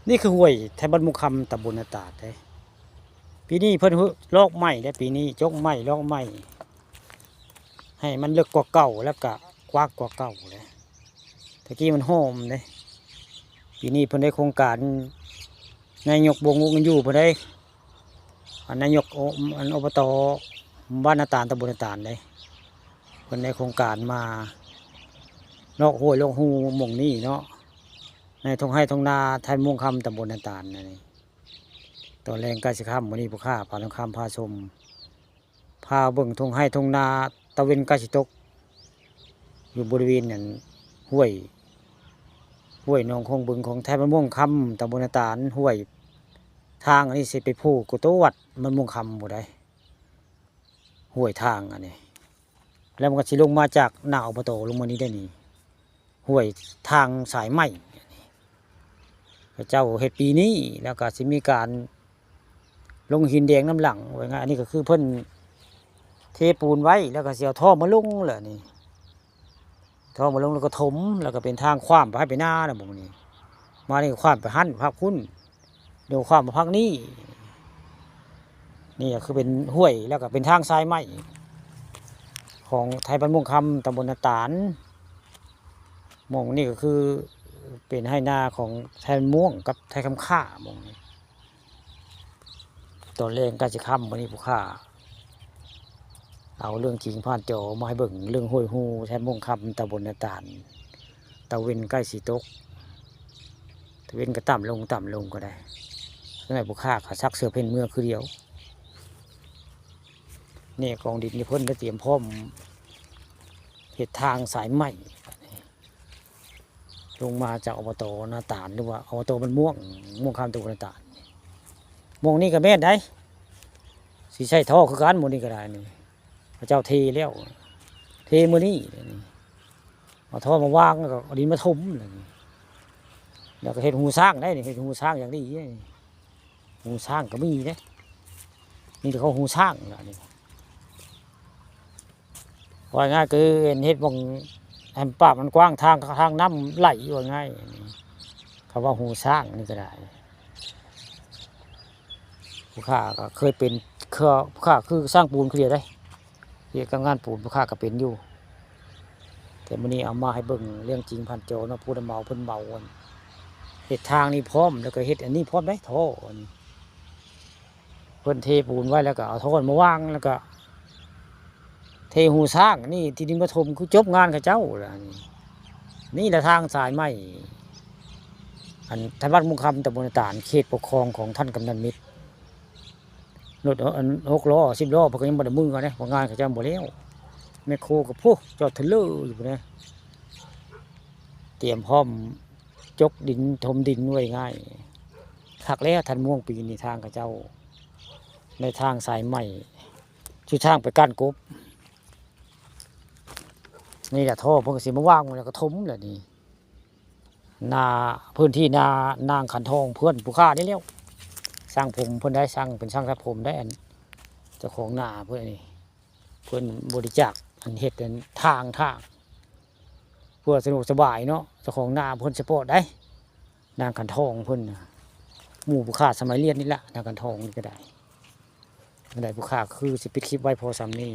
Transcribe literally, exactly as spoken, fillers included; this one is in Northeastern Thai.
นี่คือห้วยไทบ้านมุงคำ ตำบลนาตาดเด้ ปีนี้เพิ่นลอกใหม่เด้ ปีนี้จกใหม่ลอกใหม่ ให้มันเลิกกว่าเก่าแล้วก็กว้างกว่าเก่าเด้ ตะกี้มันโฮมเด้ ปีนี้เพิ่นได้โครงการ นายกบงอุกอยู่เพิ่นได้ อันนายกโอ อัน อบต บ้านนาตาด ตำบลนาตาดเด้ เพิ่นได้โครงการมาลอกห้วยลอกฮูหม่องนี้เนาะ ในท่งไฮ่ท่งนาไทบ้านมุงคำ ตำบลนาตาดนั่นนี่ ตอนแลงใกล้สิค่ำ มื้อนี้ผู้ข้าพาทองคำพาชม พาเบิ่งท่งไฮ่ท่งนา ตะเว็นใกล้สิตก อยู่บริเวณนั้นห้วย ห้วยหนองคงบึงของไทบ้านมุงคำ ตำบลนาตาด ห้วย ทางอันนี้สิไปโผล่กว่าตัววัดบ้านมุงคำพุ้นใด ห้วยทางอันนี้ แล้วมันก็สิลงมาจากหน้า อบต ลงมานี่ได้นี่ ห้วยทางสายไหม เขาเจ้าเฮ็ดปีนี้ แล้วก็สิมีการลงหินแดงนำหลัง ว่าง่าย อันนี้ก็คือเพิ่นเทปูนไว้ แล้วก็สิเอาท่อมาลงแหละนี่ ท่อมาลงแล้วก็ถม แล้วก็เป็นทางข้ามไปไฮ่ไปนานะ หม่องนี้ มานี่ก็ข้ามไปหั่นภาคพุ้น เดี๋ยวข้ามมาภาคนี้ นี่ก็คือเป็นห้วย แล้วก็เป็นทางสายไหม ของไทบ้านมุงคำ ตำบลนาตาด หม่องนี้ก็คือเป็นไฮ่นาของไทบ้านมุงกับไทคำค่า หม่องนี้ ตอนแลงใกล้สิค่ำ มื้อนี้ผู้ข้าเอาเรื่องจริงผ่านจอมาให้เบิ่ง เรื่องห้วยฮูไทบ้านมุงคำ ตำบลนาตาด ตะเว็นใกล้สิตก ตะเว็นก็ต่ำลงต่ำลงก็ได้ สมัยผู้ข้าก็ซักเสื้อเพ่นเมือคือเดียว นี่กองดินนี่เพิ่นได้เตรียมพร้อมเฮ็ดทางสายไหม ลงมาจาก อบต นาตาด หรือว่า อบต บ้านมุง มุงคำ ตำบลนาตาด หม่องนี้ก็แม่นได้ สิใส่ท่อคือกัน หม่องนี้ก็ได้นี่ เขาเจ้าเทแล้ว เทมื้อนี้ เอาท่อมาวาง แล้วก็เอาดินมาถม แล้วก็เฮ็ดฮูช้างได้นี่ เฮ็ดฮูช้างอย่างดีนี่ ฮูช้างก็มีเด้ นี่เขาฮูช้างล่ะนี่ ว่าง่ายคือเฮ็ดหม่องให้ปากมันกว้าง ทาง ทางน้ำไหล ว่าง่าย เขาว่าฮูช้างนี่ก็ได้ ผู้ข้าก็เคยเป็น เคย ผู้ข้าคือช่างปูนคือเดียวได้ เฮ็ดกับงานปูนผู้ข้าก็เป็นอยู่ แต่มื้อนี้เอามาให้เบิ่งเรื่องจริงผ่านจอเนาะ ผู้รับเหมาเพิ่นเหมาอัน เฮ็ดทางนี่พร้อม แล้วก็เฮ็ดอันนี้พร้อมได้ ท่ออันนี้ เพิ่นเทปูนไว้แล้วก็เอาท่อมาวาง แล้วก็เทฮูช้าง นี่ที่ดินมาถมคือจบงานเขาเจ้าแล้วนี่ นี่แหละทางสายไหม อันไทบ้านมุงคำ ตำบลนาตาด เขตปกครองของท่านกำนัลมิตร รถอันหกล้อ สิบล้อ เพิ่นก็ยังบ่ได้มือกันเด้ เพราะงานเขาเจ้าบ่แล้ว แมคโครก็พุ้นจอดเทรลเลอร์อยู่พุ้นนะ เตรียมพร้อมจกดินถมดินไว้ง่าย คักแล้วท่านม่วงปีนี้ทางเขาเจ้า ในทางสายไหม ชื่อทางไปก้านกบ นี่แหละท่อเพิ่นก็สิมาวางไว้แล้วก็ถมแหละนี่ นา พื้นที่นานางขันทองเพิ่นผู้ข้านี่แล้ว ช่างผมเพิ่นได้ ช่าง เป็นช่างตัดผมได้ อันเจ้าของนาเพิ่นนี่ เพิ่นบริจาคอันเฮ็ดอันทาง ทาง เพื่อสะดวกสบายเนาะ เจ้าของนาเพิ่นสปอร์ตได้ นางขันทองเพิ่นน่ะ หมู่ผู้ข้าสมัยเรียนนี่ละ นางขันทองนี่ก็ได้ ได้ผู้ข้าคือสิปิดคลิปไว้พอส่ำนี้